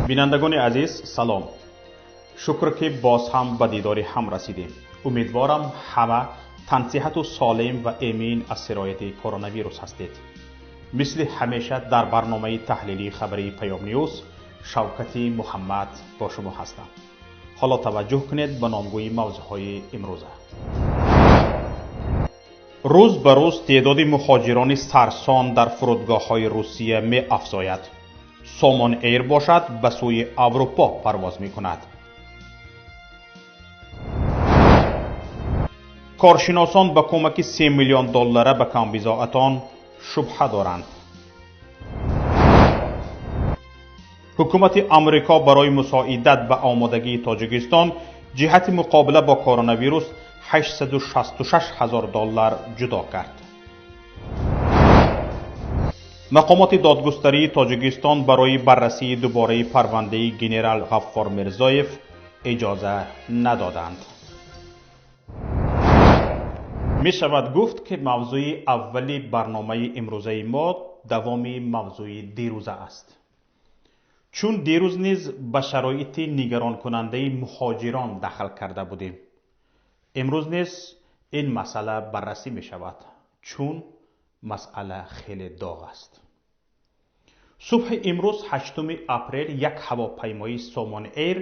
Бинандагони азиз, салом. Шукр, ки боз ҳам ба дидори ҳам расидем. Умедворам, ҳама тансиҳату солим ва эмин аз сирояти коронавирус ҳастед. Мисли ҳамеша дар барномаи таҳлилии хабарии Паём Ньюз Шавкати Муҳаммад бо шумо ҳастам. Ҳоло таваҷҷӯҳ кунед ба номгӯи мавзӯъҳои имрӯза. Рӯз ба рӯз теъдоди муҳоҷирони сарсон дар фурудгоҳҳои Русия меафзояд. Сомон Эйр бошад, ба сӯи Аврупо парвоз мекунад. Коршиносон ба кӯмаки 3 миллион доллара ба камбизоатон шубҳа доранд. Ҳукумати Амрико барои мусоидат ба омодагии Тоҷикистон ҷиҳати муқобила бо коронавирус 866 ҳазор доллар ҷудо кард. Мақомоти додгустарии Тоҷикистон барои баррасии дубораи парвандаи генерал Ғаффор Мирзоев иҷоза надоданд. Мешавад гуфт, ки мавзӯи аввали барномаи имрӯзаи мо давоми мавзӯи дирӯза аст. Чун дирӯз низ ба шароити нигаронкунандаи муҳоҷирон дахл карда будем. Имрӯз низ ин масъала баррасӣ мешавад, чун масъала хеле доғ аст. Субҳи имрӯз, 8 апрел, як ҳавопаймои Сомон Эйр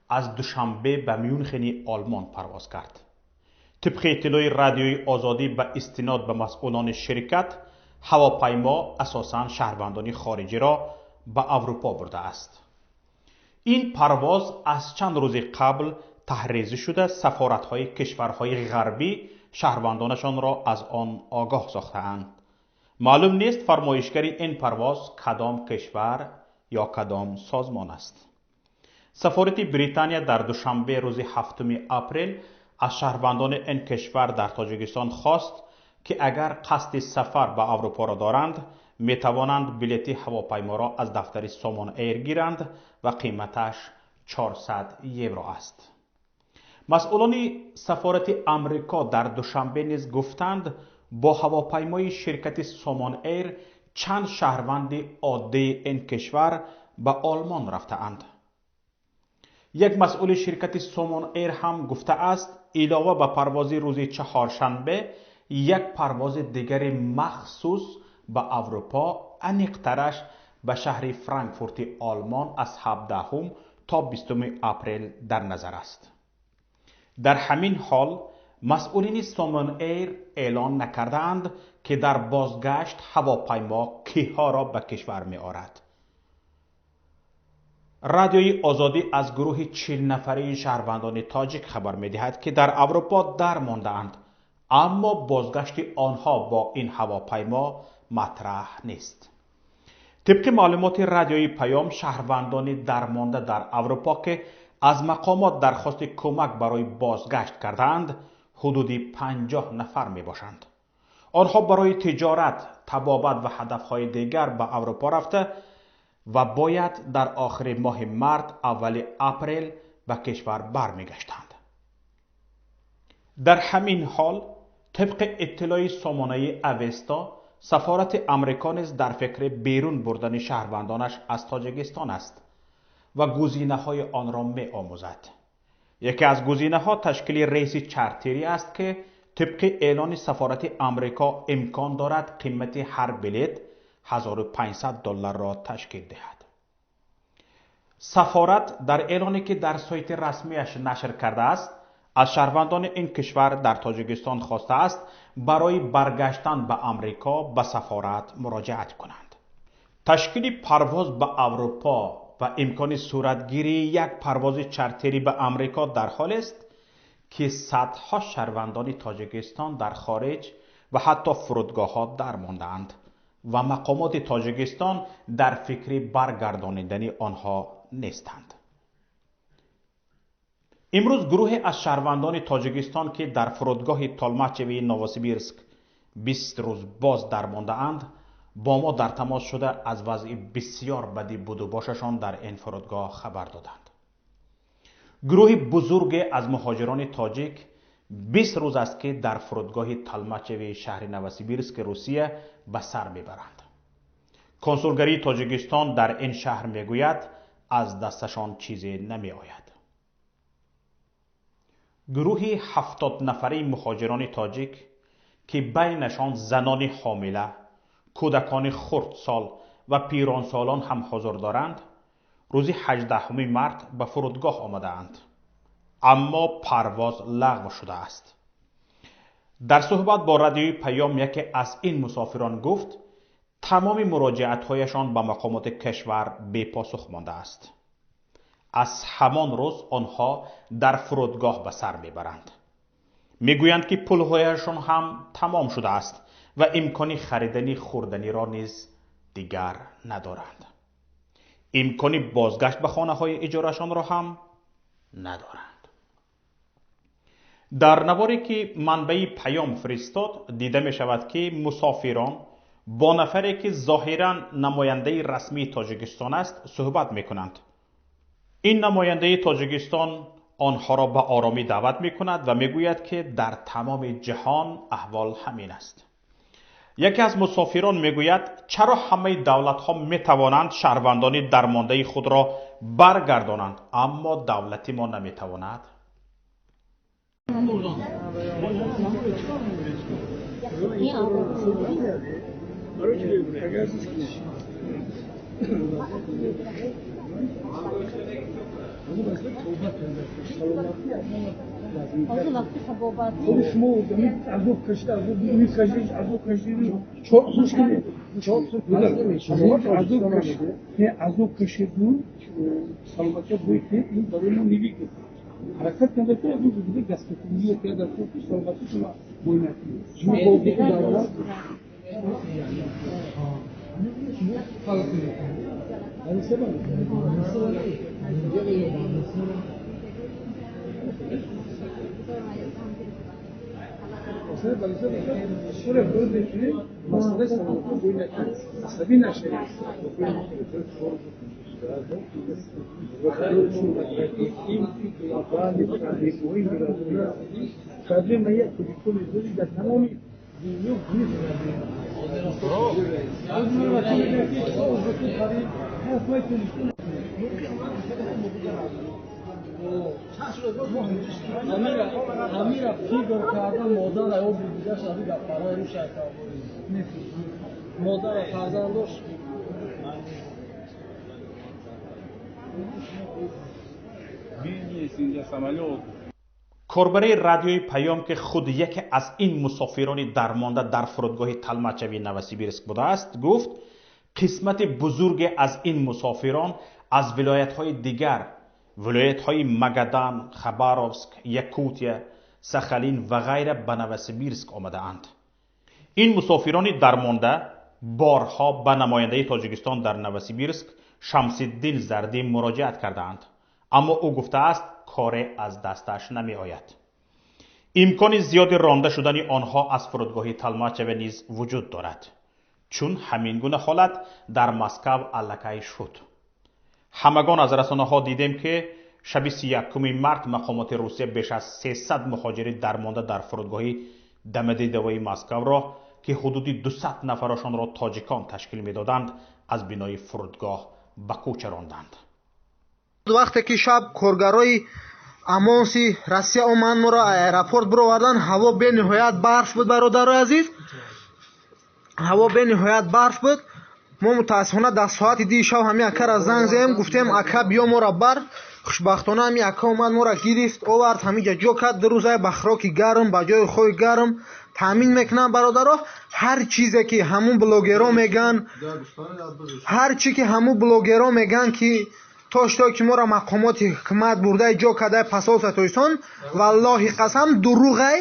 аз Душанбе ба Мюнхени Олмон парвоз кард. Тибқи иттилои Радиои Озодӣ ба истинод ба масъулони ширкат, ҳавопаймо асосан шаҳрвандони хориҷиро ба Аврупо бурдааст. Ин парвоз аз чанд рӯзи қабл таҳрезӣ шуда, сафоратҳои кишварҳои ғарбӣ шаҳрвандонашонро аз он огоҳ сохтаанд. Маълум нест, фармоишгари ин парвоз кадом кишвар ё кадом созмон аст. Сафорати Британия дар Душанбе рӯзи 7 апрел аз шаҳрвандони ин кишвар дар Тоҷикистон хост, ки агар қасди сафар ба Аврупоро доранд, метавонанд билети ҳавопайморо аз дафтари Сомон Эйр гиранд ва қиматаш 400 евро аст. Масъулони сафорати Амрико дар Душанбе низ гуфтанд, бо ҳавопаймои ширкати Сомон Эйр чанд шаҳрванди оддии ин кишвар ба Олмон рафтаанд. Як масъули ширкати Сомон Эйр ҳам гуфтааст, илова ба парвози рӯзи чаҳоршанбе, як парвози дигари махсус ба Аврупо, аниқтараш ба шаҳри Франкфурти Олмон, аз 17 то 20 апрел дар назар аст. Дар ҳамин ҳол масъулини Сомон Эйр эълон накардаанд, ки дар бозгашт ҳавопаймо киҳоро ба кишвар меорад. Радиои Озодӣ аз гурӯҳи 40 нафарии шаҳрвандони тоҷик хабар медиҳад, ки дар Аврупо дар мондаанд, аммо бозгашти онҳо бо ин ҳавопаймо матраҳ нест. Тибқи маълумоти Радиои Паём, шаҳрвандони дармонда дар Аврупо, ки аз мақомот дархости кӯмак барои бозгашт кардаанд, ҳудуди 50 нафар мебошанд. Онҳо барои тиҷорат, табобат ва ҳадафҳои дигар ба Аврупо рафта ва бояд дар охири моҳи март, аввали апрел ба кишвар бармегаштанд. Дар ҳамин ҳол, тибқи иттилои сомонаи Авесто, сафорати Амрико низ дар фикри берун бурдани шаҳрвандонаш аз Тоҷикистон аст ва гузинаҳои онро меомӯзад. Яке аз гузинаҳо ташкили рейси чартерӣ аст, ки тибқи эълони сафорати Амрико имкон дорад қимати ҳар билет 1500 долларро ташкил диҳад. Сафорат дар эълоне, ки дар сайти расмияш нашр кардааст, аз шаҳрвандони ин кишвар дар Тоҷикистон хостааст, барои баргаштан ба Амрико ба сафорат муроҷиат кунанд. Ташкили парвоз ба Аврупо ва имкони суратгирии як парвози чартерӣ ба Амрико дар ҳолест, ки садҳо шаҳрвандони Тоҷикистон дар хориҷ ва ҳатто фурудгоҳҳо дар мондаанд ва мақомоти Тоҷикистон дар фикри баргардонидани онҳо нестанд. Имрӯз гурӯҳе аз шаҳрвандони Тоҷикистон, ки дар фурудгоҳи Толмачевии Новосибирск 20 рӯз боз дармондаанд, бо мо дар тамос шуда, аз вазъи бисёр бади будубошашон дар ин фурудгоҳ хабар доданд. Гурӯҳи бузурге аз муҳоҷирони тоҷик 20 рӯз аст, ки дар фурудгоҳи Толмачеви шаҳри Новосибирски Русия ба сар мебаранд. Консулгарии Тоҷикистон дар ин шаҳр мегӯяд, аз дасташон чизе намеояд. Гурӯҳи 70 нафари муҳоҷирони тоҷик, ки байнашон занони ҳомила, кӯдакони хурдсол ва пиронсолон ҳам ҳузур доранд, рӯзи 18 март ба фурудгоҳ омадаанд, аммо парвоз лағв шудааст. Дар суҳбат бо радиои Паём яке аз ин мусофирон гуфт, тамоми муроҷиатҳояшон ба мақомоти кишвар бепосух мондааст. Аз ҳамон рӯз онҳо дар фурудгоҳ ба сар мебаранд. Мегӯянд, ки пулҳояшон ҳам тамом шудааст ва имкони харидани хӯрданиро низ дигар надоранд. Имкони бозгашт ба хонаҳои иҷорашонро ҳам надоранд. Дар наворе ки манбаи Паём фиристод, дида мешавад, ки мусофирон бо нафаре ки зоҳиран намояндаи расмии Тоҷикистон аст суҳбат мекунанд. Ин намояндаи Тоҷикистон онҳоро ба оромӣ даъват мекунад ва мегӯяд, ки дар тамоми ҷаҳон аҳвол ҳамин аст. Яке аз мусофирон мегӯяд, чаро ҳамаи давлатҳо метавонанд шаҳрвандони дармондаи худро баргардонанд, аммо давлати мо наметавонад. Корбари радиои Паём, ки худ яке аз ин мусофирони дармонда дар фурудгоҳи Толмачеви Новосибирск будааст, гуфт қисмати бузурге аз ин мусофирон аз вилоятҳои дигар, вилоятҳои Магадан, Хабаровск, Якутия, Сахалин ва ғайра ба Новосибирск омадаанд. Ин мусофирони дармонда борҳо ба намояндаи Тоҷикистон дар Новосибирск Шамсиддин Зардӣ муроҷиат кардаанд, аммо ӯ гуфтааст коре аз дасташ намеояд. Имкони зиёди ронда шудани онҳо аз фурудгоҳи Толмачево низ вуҷуд дорад, чун ҳамин гуна ҳолат дар Москав аллакай шуд. Ҳамагон аз расонаҳо дидем, ки шаби 31 март мақомоти Русия беш аз 300 муҳоҷири дармонда дар фурудгоҳи Домодедовои Москавро, ки ҳудуди 200 нафарашонро тоҷикон ташкил медоданд, аз бинои фурудгоҳ ба кӯча ронданд. Вақте ки шаб коргарои ОМОНси Россия оманд, моро аэропорт бировардан, ҳаво бениҳоят барф буд, бародарои азиз, ҳаво бениҳоят барф буд. Мо мутаассифона дар соати 2 шаб ҳамин акара занг задем, гуфтем ака биё моро бар. Хушбахтона ҳамин ака омад, моро гирифт, овард, ҳаминҷа ҷо кард. 2 рӯза ба хӯроки гарм, ба ҷои хои гарм таъмин мекунам бародаро. Ҳар чизе ки ҳамун блогеро меган, ҳар чи ки ҳамун блогеро меган, ки то что ки моро мақомоти ҳукумат бурдаи ҷо кардаи посольство Тоҷикистон, валлоҳи қасам дурӯғай.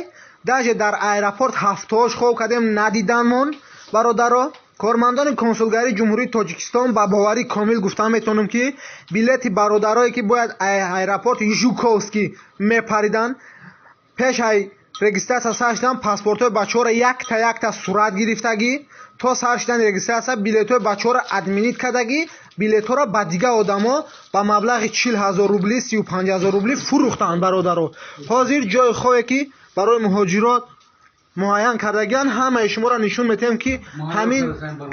Даже дар аэропорт ҳафтаҳош хоб кардем, надиданмон бародаро. Кормандони консулгарии Ҷумҳурии Тоҷикистон ба боварии комил гуфта метавонам, ки билети бародарое ки бояд аэропорти Жуковский мепариданд, пеш ай регистратсия сар шудан паспортҳои бачаҳоро якта якта сурат гирифтагӣ, то сар шудани регистратсия билетҳои бачаҳоро админит кардагӣ, билетҳоро ба дигар одамо ба маблағи 40 000 рубли, 35 000 рубли фурӯхтанд бародаро. Ҳозир ҷои хобе ки барои муҳоҷирот муайян кардагиан, ҳамаи шуморо нишон метиҳем, ки ҳамин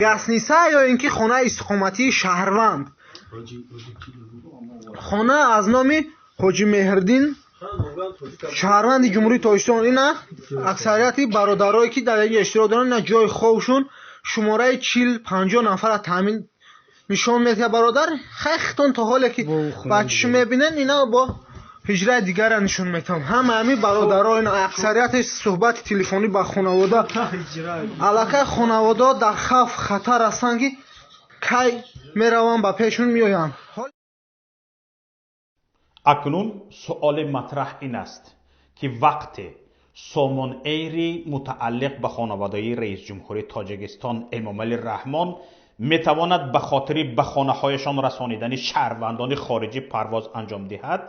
гасниса ё ин ки хонаи истиқоматии шаҳрванд. Хона аз номи Ҳоҷи Меҳрдин, шаҳрванди Ҷумҳурии Тоҷикистон. Ина аксарияти бародарое ки дар инҷо иштирок доранд, ина ҷои хобшон шумораи 40-50 нафара таъмин нишон медиҳад бародар. Хайхтон то ҳоле ки ба чишм мебинен, ина бо ҳиҷраи дигара нишон метавон. Ҳама ҳамин бародаро, ина аксарияти суҳбати телефонӣ ба хонавода, аллакай хонаводаҳо дар хавф хатар ҳастанд, ки кай мераванд ба пешон меоянд. Акнун суоли матраҳ ин аст, ки вақте Сомон Эйри мутааллиқ ба хонаводаи раисҷумҳури Тоҷикистон Эмомалӣ Раҳмон метавонад ба хотири ба хонаҳояшон расонидани шаҳрвандони хориҷӣ парвоз анҷом диҳад,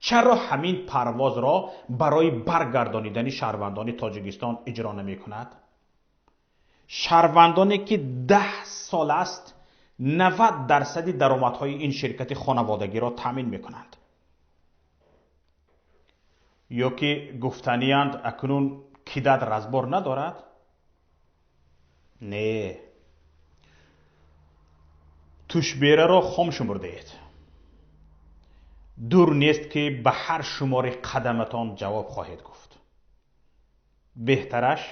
чаро ҳамин парвозро барои баргардонидани шаҳрвандони Тоҷикистон иҷро намекунад? Шаҳрвандоне ки 10 сол аст 90% даромадҳои ин ширкати хонаводагиро таъмин мекунанд. Ё ки гуфтаниянд акнун кидат разбор надорад? Не. Тушбераро хом шумурдаед. Дур нест ки ба ҳар шумори қадаматон ҷавоб хоҳед гуфт. Беҳтараш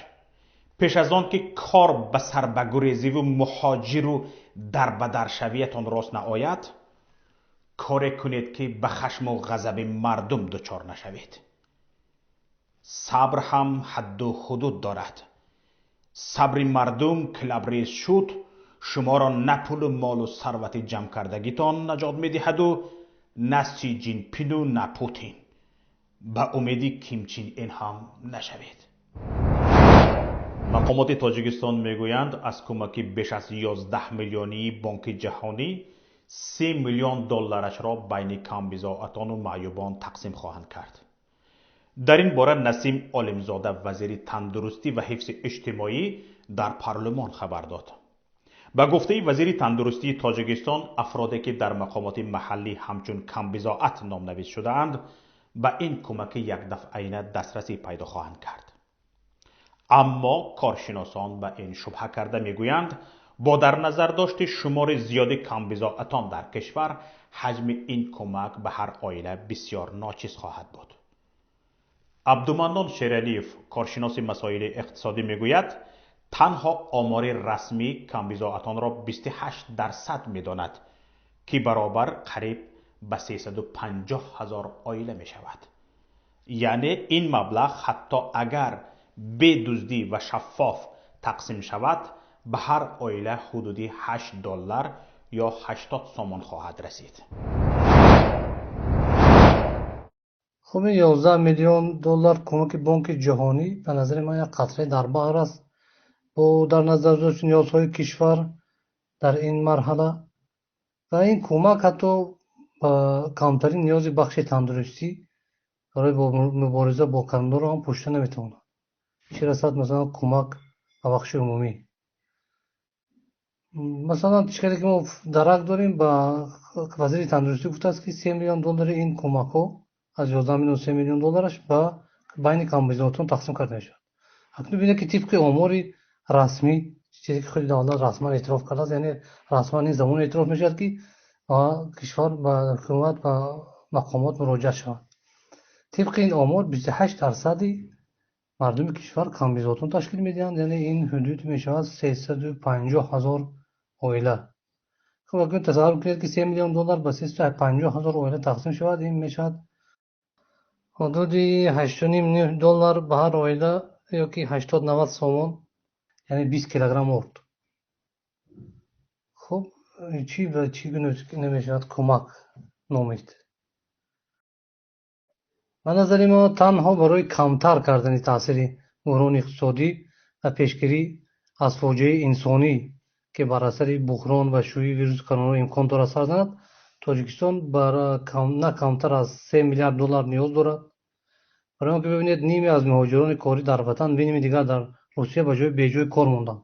пеш аз он ки кор ба сарбагурезиву муҳоҷиру дарбадаршавиятон рост наояд, коре кунед ки ба хашму ғазаби мардум дучор нашавед. Сабр ҳам ҳадду ҳудуд дорад. Сабри мардум ки лабрез шуд, шуморо на пулу молу сарвати ҷамъкардагитон наҷот медиҳаду на Си Ҷинпину на Путин. Ба умеди Ким Чин Ин ҳам нашавед. Мақомоти Тоҷикистон мегӯянд, аз кӯмаки беш аз 11 миллионии Бонки Ҷаҳонӣ 3 миллион долларашро байни камбизоатону маъюбон тақсим хоҳанд кард. Дар ин бора Насим Олимзода, вазири тандурустӣ ва ҳифзи иҷтимоӣ, дар парлумон хабар дод. Ба гуфтаи вазири тандурустии Тоҷикистон, афроде ки дар мақомоти маҳаллӣ ҳамчун камбизоат номнавис шудаанд, ба ин кӯмаки якдафъаина дастрасӣ пайдо хоҳанд кард. Аммо коршиносон ба ин шубҳа карда мегӯянд, бо дар назардошти шумори зиёди камбизоатон дар кишвар, ҳаҷми ин кӯмак ба ҳар оила бисёр ночиз хоҳад буд. Абдуманнон Шералиев, коршиноси масоили иқтисодӣ, мегӯяд, танҳо омори расмӣ камбизоатонро 28% медонад, ки баробар қариб ба 350 ҳазор оила мешавад. Яъне ин маблағ ҳатто агар бедуздӣ ва шаффоф тақсим шавад, ба ҳар оила ҳудуди 8 доллар ё 80 сомон хоҳад расид. Хуб, 11 миллион доллар кӯмаки Бонки Ҷаҳонӣ ба назари ман як қатраи дар баҳр аст. Бо дар назар дошти ниёзҳои кишвар дар ин марҳала ва ин кӯмак ҳатто ба камтарин ниёзи бахши тандурустӣ барои мубориза бо коронавирусро ҳам пӯшида наметавонад. Чӣ расад масалан кӯмак ба бахши умумӣ. Масалан, чӣ ки мо дарак дорем, ба вазири тандурустӣ гуфтааст, ки 3 миллион доллари ин кӯмакҳо аз 11 миллион 3 миллион доллараш ба байни камбизоатон тақсим карда мешавад. Акнун бинед, ки тибқи омори расмӣ, чизе ки худи давлат расман эътироф кардааст, яъне расман ин замон эътироф мешавад, ки кишвар ба ҳукумат ба мақомот муроҷиат шавад. Тибқи ин омор 28% мардуми кишвар камбизоатон ташкил медиҳанд, яъне ин ҳудуд мешавад 350 ҳазор оила. Хуб, акнун тасаввур кунед, ки 3 миллион доллар ба 350 ҳазор оила тақсим шавад, ин мешавад ҳудуди 8,5 доллар ба ҳар оила ё ки 80-90 сомон, яъне 20 килограмм орд. Хуб, чӣ ба чӣ гуна намешавад кӯмак номид? Ба назари мо танҳо барои камтар кардани таъсири буҳрони иқтисодӣ ва пешгирӣ аз фоҷиаи инсонӣ, ки бар асари буҳрон ва шӯи вируси корона имкон дорад сар занад, Тоҷикистон на камтар аз 3 миллиард доллар ниёз дорад. Барои он ки бибинед, ними аз муҳоҷирони корӣ дар ватан, ними дигар дар Русия ба ҷои беҷои кор монданд.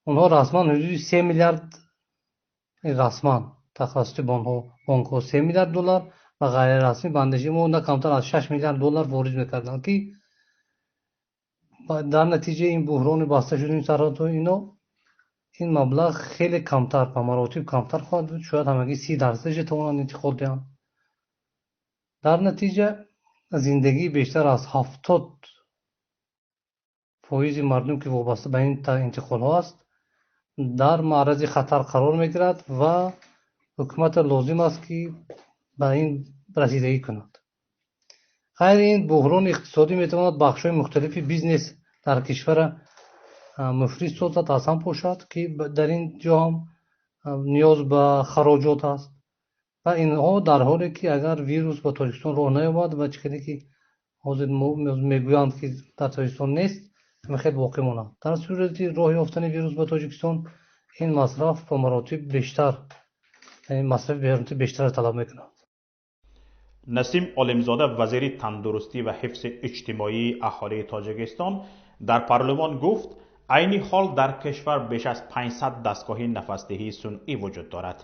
Онҳо расман ҳудуди 3 миллиард, расман тавассути бонкҳо 3 миллиард доллар ва ғайрирасмӣ ба андешаи мо на камтар аз 6 миллиард доллар ворид мекарданд, ки дар натиҷаи ин буҳрони баста шудани сарҳадҳо ино Ин маблағ хеле камтар, ба маротиб камтар хоҳад буд, шояд ҳамагӣ 30%-ша тавонанд интиқол диҳанд. Дар натиҷа зиндагии бештар аз 70% мардум, ки вобаста ба ин интиқолҳо аст, дар маърази хатар қарор мегирад ва ҳукумата лозим аст, ки ба ин расидагӣ кунад. Ғайри ин, буҳрони иқтисодӣ метавонад бахшҳои мухталифи бизнес дар кишвара муфлис созад, аз ҳам пошад, ки дар ин ҷо ҳам ниёз ба хароҷот аст. Ва инҳо дар ҳоле ки агар вирус ба Тоҷикистон роҳ наёбад ва чӣ хеле ки ҳозир мегӯянд, ки дар Тоҷикистон нест, ҳамин хел боқӣ монад. Дар сурати роҳ ёфтани вирус ба Тоҷикистон, ин масраф ба маротиб бештар, яъне масрафи ба бештар талаб мекунад. Насим Олимзода, вазири тандурустӣ ва ҳифзи иҷтимоии аҳолии Тоҷикистон, дар парлумон гуфт, айни ҳол дар кишвар беш аз 500 дастгоҳи нафасдиҳии сунъӣ вуҷуд дорад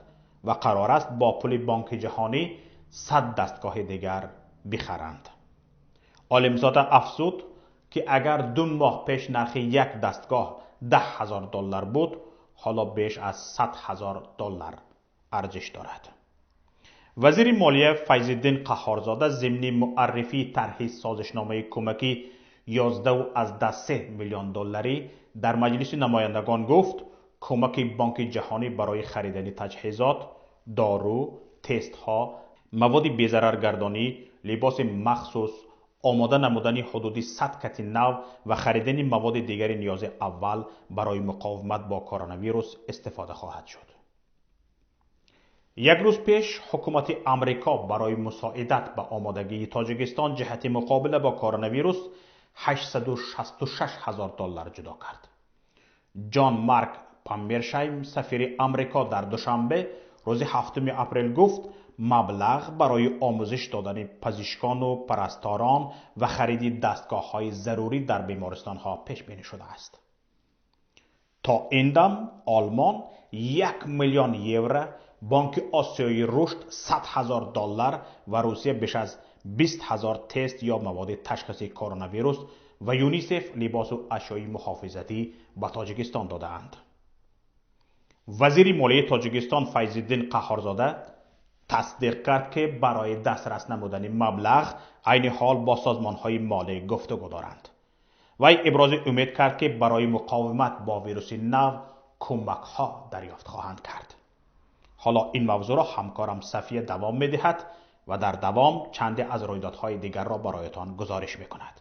ва қарор аст бо пули Бонки Ҷаҳонӣ 100 дастгоҳи дигар бихаранд. Олимзода афзуд, ки агар 2 моҳ пеш нархи як дастгоҳ 10 000 доллар буд, ҳоло беш аз 100 000 доллар арзиш дорад. Вазири молия Файзиддин Қаҳҳорзода зимни муаррифии тарҳи созишномаи кӯмакӣ 11,3 миллион долларӣ дар Маҷлиси намояндагон гуфт, кӯмаки Бонки Ҷаҳонӣ барои харидани таҷҳизот, дору, тестҳо, маводи безараргардонӣ, либоси махсус, омода намудани ҳудуди 100 кати нав ва харидани маводи дигари ниёзи аввал барои муқовимат бо коронавирус истифода хоҳад шуд. Як рӯз пеш ҳукумати Амрико барои мусоидат ба омодагии Тоҷикистон ҷиҳати муқобила бо коронавирус 866 ҳазор доллар ҷудо кард. Ҷон Марк Паммершайм, сафири Амрико дар Душанбе, рӯзи 7 апрел гуфт, маблағ барои омӯзиш додани пазишкону парасторон ва хариди дастгоҳҳои зарурӣ дар бемористонҳо пешбинӣ шудааст. То ин дам Олмон 1 миллион евро, Бонки Осиёи Рушд 100 000 доллар ва Русия беш аз 20 000 тест ё маводи ташхиси коронавирус ва ЮНИСЕФ либосу ашёи муҳофизатӣ ба Тоҷикистон додаанд. Вазири молияи Тоҷикистон Файзиддин Қаҳҳорзода тасдиқ кард, ки барои дастрас намудани маблағ айни ҳол бо созмонҳои молӣ гуфтугӯ доранд. Вай ибрози умед кард, ки барои муқовимат бо вируси нав кӯмакҳо дарёфт хоҳанд кард. Ҳоло ин мавзӯъро ҳамкорам Сафия давом медиҳад ва дар давом чанде аз рӯйдодҳои дигарро бароятон гузориш мекунад.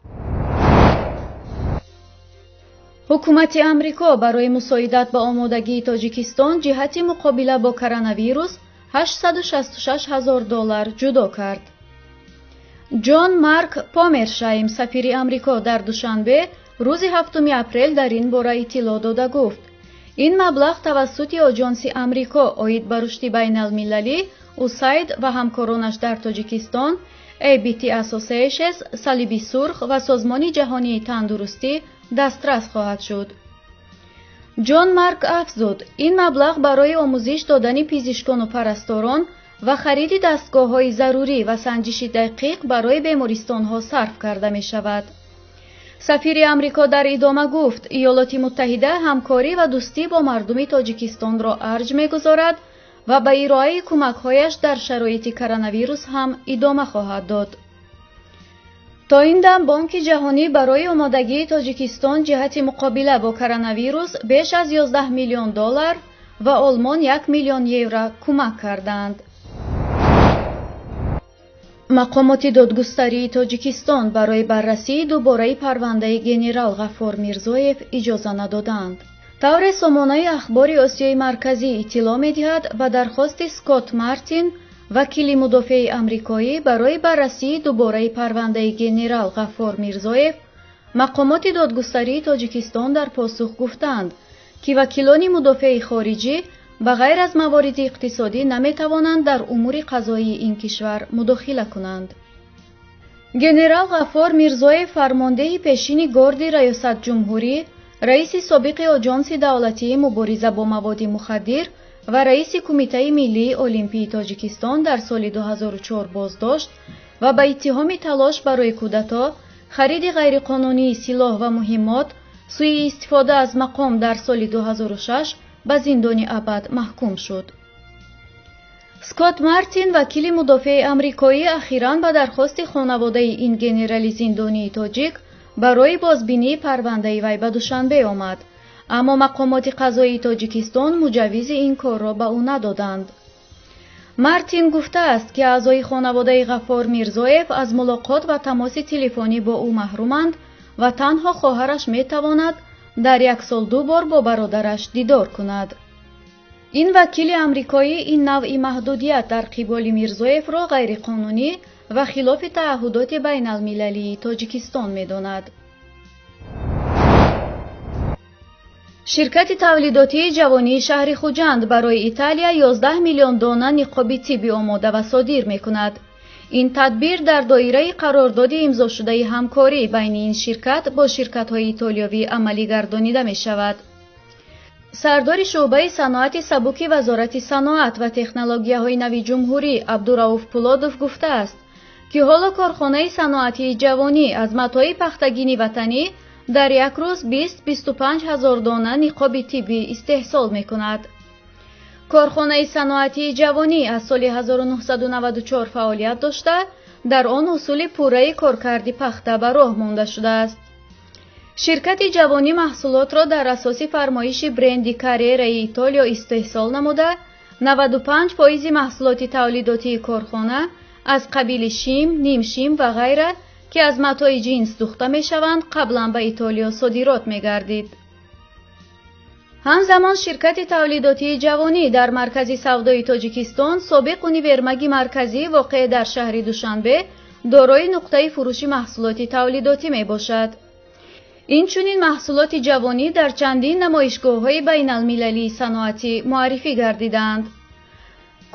Ҳукумати Амрико барои мусоидат ба омодагии Тоҷикистон ҷиҳати муқобила бо коронавирус 866 ҳазор доллар ҷудо кард. Ҷон Марк Помершайм, сафири Амрико дар Душанбе, рӯзи 7 апрел дар ин бора иттилоъ дода гуфт, ин маблағ тавассути Оҷонси Амрико оид ба рушди байналмилалӣ УСАЙД ва ҳамкоронаш дар Тоҷикистон ABT Associates, Салиби Сурх ва Созмони Ҷаҳонии Тандурустӣ дастрас хоҳад шуд. Ҷон Марк афзуд, ин маблағ барои омӯзиш додани пизишкону парасторон ва хариди дастгоҳҳои зарурӣ ва санҷиши дақиқ барои бемористонҳо сарф карда мешавад. Сафири Амрико дар идома гуфт, Иёлоти Муттаҳида ҳамкорӣ ва дӯстӣ бо мардуми Тоҷикистонро арҷ мегузорад ва ба ироаи кӯмакҳояш дар шароити коронавирус ҳам идома хоҳад дод. То ин дам Бонки Ҷаҳонӣ барои омодагии Тоҷикистон ҷиҳати муқобила бо коронавирус беш аз 11 миллион доллар ва Олмон 1 миллион евро кӯмак карданд. Мақомоти додгустарии Тоҷикистон барои баррасии дубораи парвандаи генерал Ғаффор Мирзоев иҷоза надоданд. Тавре сомонаи Ахбори Осиёи Марказӣ иттилоъ медиҳад, ба дархости Скотт Мартин, вакили мудофеи амрикоӣ, барои баррасии дубораи парвандаи генерал Ғаффор Мирзоев мақомоти додгустарии Тоҷикистон дар посух гуфтанд, ки вакилони мудофеи хориҷӣ ба ғайр аз мавориди иқтисодӣ наметавонанд дар умури қазоии ин кишвар мудохила кунанд. Генерал Ғаффор Мирзоев фармондеҳи пешини Горди Раёсатҷумҳурӣ, раиси собиқи Оҷонси давлатии мубориза бо маводи мухаддир ва раиси Кумитаи миллии олимпии Тоҷикистон дар соли 2004 боздошт ва ба иттиҳоми талош барои кудато, хариди ғайриқонунии силоҳ ва муҳиммот, суиистифода аз мақом дар соли 2006 ба зиндони абад маҳкум шуд. Скотт Мартин, вакили мудофеи амрикоӣ, ахиран ба дархости хонаводаи ин генерали зиндонии тоҷик барои бозбинии парвандаи вай ба Душанбе омад, аммо мақомоти қазоии Тоҷикистон муҷаввизи ин корро ба ӯ надоданд. Мартин гуфтааст, ки аъзои хонаводаи Ғаффор Мирзоев аз мулоқот ва тамоси телефонӣ бо ӯ маҳруманд ва танҳо хоҳараш метавонад дар як сол 2 бор бо бародараш дидор кунад. Ин вакили амрикоӣ ин навъи маҳдудият дар қиболи Мирзоевро ғайриқонунӣ ва хилофи тааҳҳудоти байналмилалии Тоҷикистон медонад. Ширкати тавлидотии ҷавонии шаҳри Хуҷанд барои Италия 11 миллион дона ниқоби тиббӣ омода ва содир мекунад. Ин тадбир дар доираи қарордоди имзошудаи ҳамкорӣ байни ин ширкат бо ширкатҳои итолиёвӣ амалӣ гардонида мешавад. Сардори шӯъбаи саноати сабуки Вазорати саноат ва технологияҳои нави ҷумҳурӣ Абдурауф Пулодов гуфтааст, ки ҳоло корхонаи саноатии ҷавонӣ аз матои пахтагини ватанӣ дар як рӯз 20-25 ҳазор дона ниқоби тиббӣ истеҳсол мекунад. Корхонаи саноатии ҷавонӣ аз соли 1994 фаъолият дошта, дар он усули пурраи коркарди пахта ба роҳ монда шудааст. Ширкати ҷавонӣ маҳсулотро дар асоси фармоиши бренди Каррераи Итолиё истеҳсол намуда, 95% маҳсулоти тавлидотии корхона аз қабили шим, нимшим ва ғайра, ки аз матои ҷинс духта мешаванд, қаблан ба Итолиё содирот мегардид. Ҳамзамон ширкати тавлидотии ҷавонӣ дар маркази савдои Тоҷикистон, собиқ универмаги марказӣ воқеъ дар шаҳри Душанбе, дорои нуқтаи фурӯши маҳсулоти тавлидотӣ мебошад. Инчунин маҳсулоти ҷавонӣ дар чандин намоишгоҳҳои байналмилалии саноатӣ муаррифӣ гардиданд.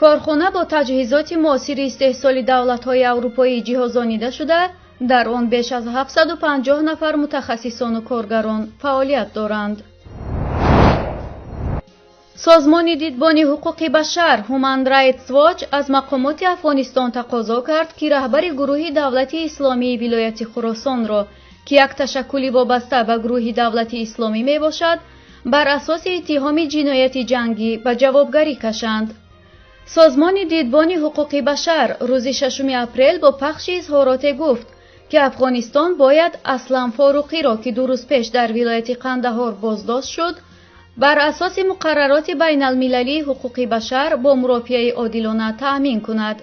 Корхона бо таҷҳизоти муосири истеҳсоли давлатҳои аврупоӣ ҷиҳозонида шуда, дар он беш аз 750 нафар мутахассисону коргарон фаъолият доранд. Созмони дидбони ҳуқуқи башар Human Rights Watch аз мақомоти Афғонистон тақозо кард, ки раҳбари гурӯҳи давлати исломии вилояти Хуросонро, ки як ташаккули вобаста ба гурӯҳи давлати исломӣ мебошад, бар асоси иттиҳоми ҷинояти ҷангӣ ба ҷавобгарӣ кашанд. Созмони дидбони ҳуқуқи башар рӯзи 6 апрел бо пахши изҳороте гуфт, ки Афғонистон бояд Аслам Форуқиро, ки 2 рӯз пеш дар вилояти Қандаҳор боздошт шуд, бар асоси муқаррароти байналмилалии ҳуқуқи башар бо мурофиаи одилона таъмин кунад.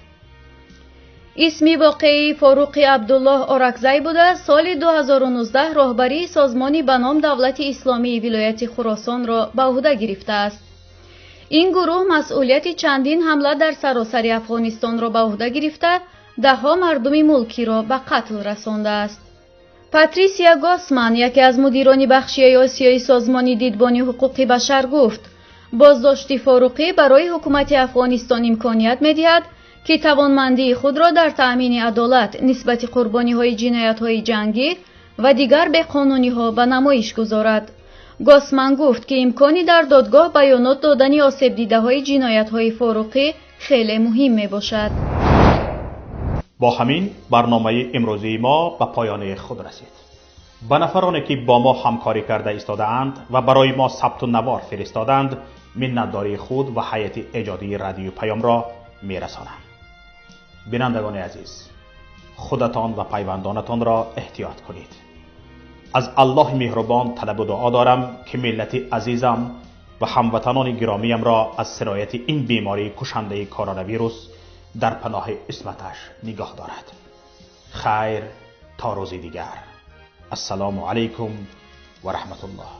Исми воқеии Форуқи Абдуллоҳ Оракзай буда, соли 2019 роҳбарии созмони ба ном Давлати Исломии вилояти Хуросонро ба ӯҳда гирифтааст. Ин гурӯҳ масъулияти чандин ҳамла дар саросари Афғонистонро ба ӯҳда гирифта, даҳҳо мардуми мулкиро ба қатл расондааст. Патрисия Госман, яке аз мудирони бахшияи Осиёи созмони дидбони ҳуқуқи башар гуфт, боздошти Форуқӣ барои ҳукумати Афғонистон имконият медиҳад, ки тавонмандии худро дар таъмини адолат нисбати қурбониҳои ҷиноятҳои ҷангӣ ва дигар беқонуниҳо ба намоиш гузорад. Госман гуфт, ки имкони дар додгоҳ баёнот додани осебдидаҳои ҷиноятҳои Форуқӣ хеле муҳим мебошад. Бо ҳамин барномаи имрӯзии мо ба поёни худ расид. Ба нафароне ки бо мо ҳамкорӣ карда истодаанд ва барои мо сабту навор фиристоданд, миннатдории худ ва ҳайати эҷодии радиои Паёмро мерасонам. Бинандагони азиз, худатон ва пайвандонатонро эҳтиёт кунед. Аз Аллоҳи меҳрубон талабу дуо дорам, ки миллати азизам ва ҳамватанони гиромиямро аз сирояти ин бемории кушандаи коронавирус дар паноҳи исматаш нигоҳ дорад. Хайр то рӯзи дигар. Ассалому алайкум ва раҳматуллоҳ.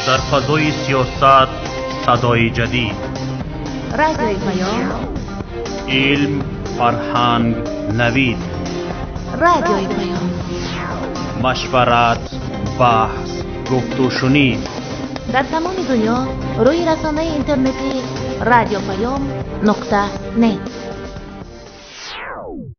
Дар фазои сиёсат садои ҷадид, Радиои Паём, илм, фарҳанг, навид, Радиои Паём, машварат, баҳс, гуфтушунид. Дар тамоми дунё рӯи расонаи интернетии радиопаём.нет.